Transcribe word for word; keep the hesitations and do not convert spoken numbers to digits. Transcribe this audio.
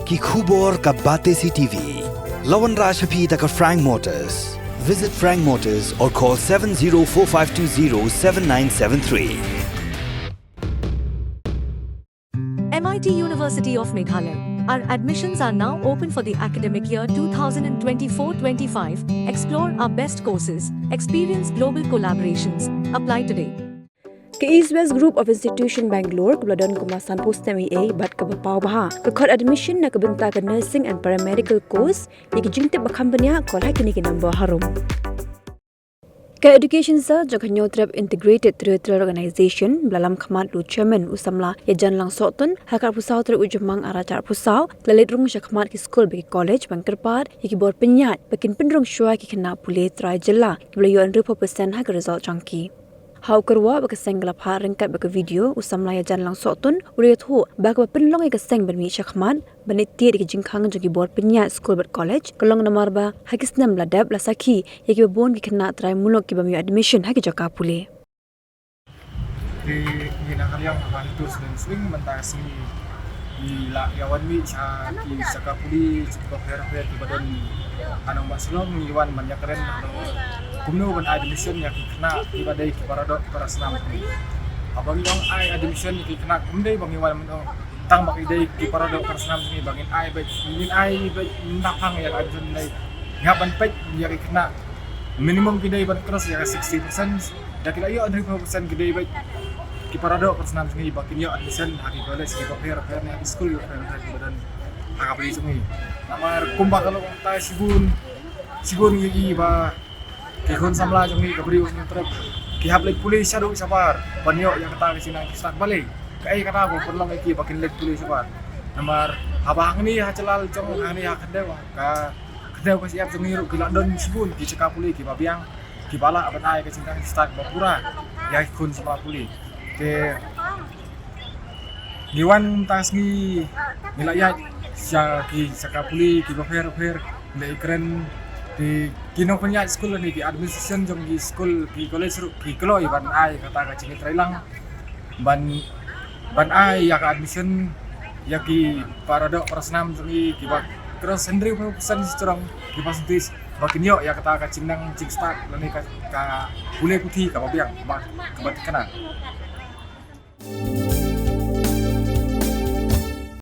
Ki khubor ka Batesi TV. La wanrah sha phi da ka Frank Motors. Visit Frank Motors or call seven zero four five two zero seven nine seven three. M I T University of Meghalaya. Our admissions are now open for the academic year two thousand twenty-four twenty-five. Explore our best courses, experience global collaborations. Apply today. Ka East West Group of Institution Bangalore kaba la don kumba sanphew snem eiei bad kaba paw bha ka khot admission na ka bynta ka nursing and paramedical course. Ïa ki jingtip ba kham bniah, call ha kine ki number harum. Ka Education Cell jong ka Hynñiewtrep Integrated Territorial Organization ba la lam khmat da u Chairman u samla Ïajanlang Sohtun ha ka arphew saw tarik u Jymmang arhajar arphew saw, ka la leit rung sha khmat ki skul bad ki college ban kyrpad ïa ki bor pynïaid ba kin pynrung shuwa ïa ki khynnah pule trai jylla kiba la ïoh hynriewphew percent ha ki result jong ki. Ha u kyrwoh ba ka seng ka la phah ryngkat bad ka video, u samla Ïajanlang Sohtun u la ïathuh ba kaba pynlong ïa ka seng ban mih sha khmat ban leit tied ïa ki jingkhang jong ki bor pynïaid skul bad college ka long namar ba ha ki snem ba la dep la sakhi ïa kiba bun ki khynnah trai muluk ki bym ïoh admission ha ki jaka pule. Te ngi na ka liang ba ngi tu sling sling mynta ka sngi ngi la ïa wan mih sha ki jaka pule jaka pher pher kiba don ha nongbah Shillong, ngi wan ban ïakren kumno ban ai admission ïa ki khynnah kiba dei ki paradoh parasnam. Haba ngi ong ai admission ïa ki khynnah, ym dei ba ngi wan ban ong tang ba ki dei ki paradoh parasnam ngi ba ngin ai beit, ngin ai beit mynta phang ïa ka admission. Ngi hap ban peit ïa ki khynnah minimum ki dei ban cross ïa ka sixty percent. Da ki la ïoh hynriewphew percent ki dei beit ki paradoh parasnam jong ngi ba kin ïoh admission ha ki college kiba pher pher ne ha ki skul kiba pher pher kiba don ha ka pyrthei jong ngi. Namar kumba ka long mynta shibun shibun ngi i ba ki khun samla jong ngi ka Bri u Hynñiewtrep ki hap leit pule shaduh shabar ban ïoh ïa kata ka jingnang jingstad. Balei? Kaei kata ba pynlong ïa ki ba kin leit pule shabar? Namar haba hangne ha Jylla Lajong, hangne ha Khyndew, ka Khyndew ka Siap jong ngi ruh ki la don shibun ki jaka pule kiba biang kiba lah ban ai ka jingnang jingstad ba pura ïa ki khun samla pule. Te ngi wan mynta ka sngi ngi la ïaid sha ki jaka pule kiba pher pher, ngi la ïakren. Te ki nongpynïaid skul lane ki administration jong ki skul ki college ruh ki kloi ban ai kata ka jingïatreilang ban ban ai ïa ka admission ïa ki paradoh parasnam jong ngi kiba cross hynriewphew percent shajrong ki percentage ba kin ïoh ïa kata ka jingnang jingstad lane ka, ka pule puthi kaba biang ba kaba thikna.